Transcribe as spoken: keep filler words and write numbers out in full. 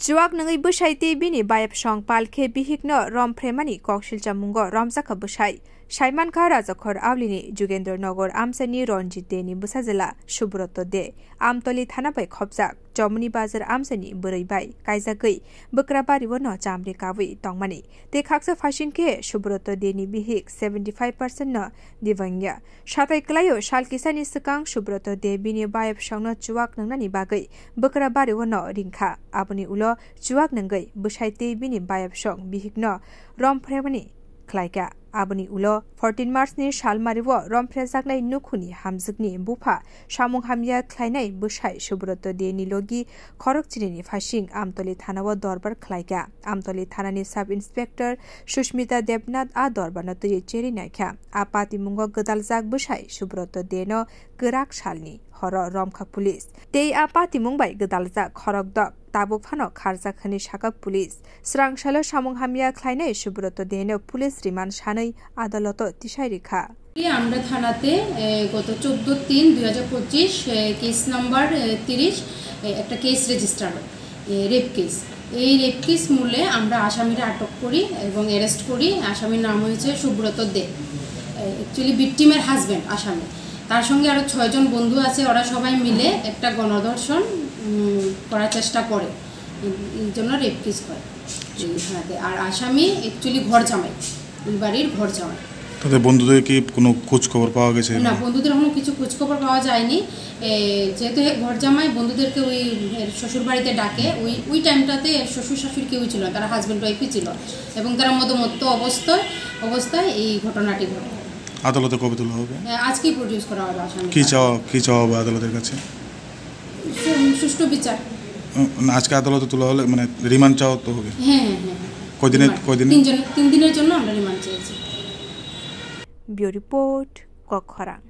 Chuak nungwi bwsai tei bini bayapsong pal khe bihikno romphre mani kok silchamungo romjakha bwsai. Saimankha Rajakhor Aulini Jugendra Nagar amchaini Ranjit Deni bwsajwla Subroto De, Amtoli thana bai khopjak, Chomoni Bazar amchaini bwrwi bai kaijagwi bwkrabari-o no chamri kawi tongmani. Tei khaksa phaising khe Subroto Deni bihik seventy five percent no dibangya. Satai kwlaio sal kisani swkang Subroto De bini bayapsongno chuak nungnani bagwi bwkrabari-o no ringkha. Aboni ulo chuak nungwi bwsai tei bini bayapsong bihikno romphre mani khlaikha. Aboni ulo fourteen March ni salmari-o romphrejaknai nukhuni hamjwkni bupha samung hamya khlainai bwsai Subroto Deni logi khorok chinini phaising Amtoli thana-o dorbar khlaikha. Amtoli thanani Sub Inspector Sushmita Debnath a dorbarno twiwi cherwi naikha. A patimungo gwdaljak bwsai Subroto Deno kwrak salni horo romkha police. Tei a patimung bai gwdaljak khorokdok tabuk phano kharjak hwnwi sakha police. Srang salo samung hamya khlainai Subroto Deno police remand sanwi adaloto tisai rikha. আমরা থানাতে, এ, গত চোদ্দ তিন দুই হাজার পঁচিশ, এ, case number, এ, তিরিশ, এ, একটা কেস রেজিস্টার হয়, এ, রেপ কেস। এই রেপ কেস মূলে আমরা আসামিরা আটক করি এবং অ্যারেস্ট করি। আসামির নাম হয়েছে সুব্রত দে, এ, অ্যাকচুয়ালি ভিকটিমের হাজব্যান্ড আসামি। তার সঙ্গে আরও ছয়জন বন্ধু আছে, ওরা সবাই মিলে একটা গণধর্ষণ, উম, করার চেষ্টা করে। এই জন্য রেপ কেস হয় এই থানাতে। আর আসামি অ্যাকচুয়ালি ঘর জামাই, ওই বাড়ির ঘর জামাই। তাদের বন্ধুদের কি কোনো খোঁজ খবর পাওয়া গেছে? না, বন্ধুদের কোনো কিছু খোঁজ খবর পাওয়া যায়নি। এ, যেহেতু এ ঘর জামাই বন্ধুদেরকে ওই এর শ্বশুর বাড়িতে ডাকে, ওই, ওই টাইমটাতে এর শ্বশুর শাশুড়ি কেউই ছিল না, তারা হাজব্যান্ড ওয়াইফই ছিল এবং তারা মদমত্ত অবস্থায়, অবস্থায় এই ঘটনাটি ঘটে। আদালতে কবে তোলা হবে? এ, আজকেই প্রডিউস করা হবে আসামি। কি চাওয়া, কি চাওয়া হবে আদালতের কাছে? সু-, সুষ্ঠু বিচার। উম, না, আজকে আদালতে তোলা হলে, মানে, রিমান্ড চাওয়া তো হবে? হ্যাঁ, হ্যাঁ, হ্যাঁ, হ্যাঁ। কয়দিনের, রিমান্ড। কয়দিনের? তিনজন, তিন দিনের জন্য আমরা রিমান্ড চেয়েছি। ব্যুরো রিপোর্ট, কক্ষরাং।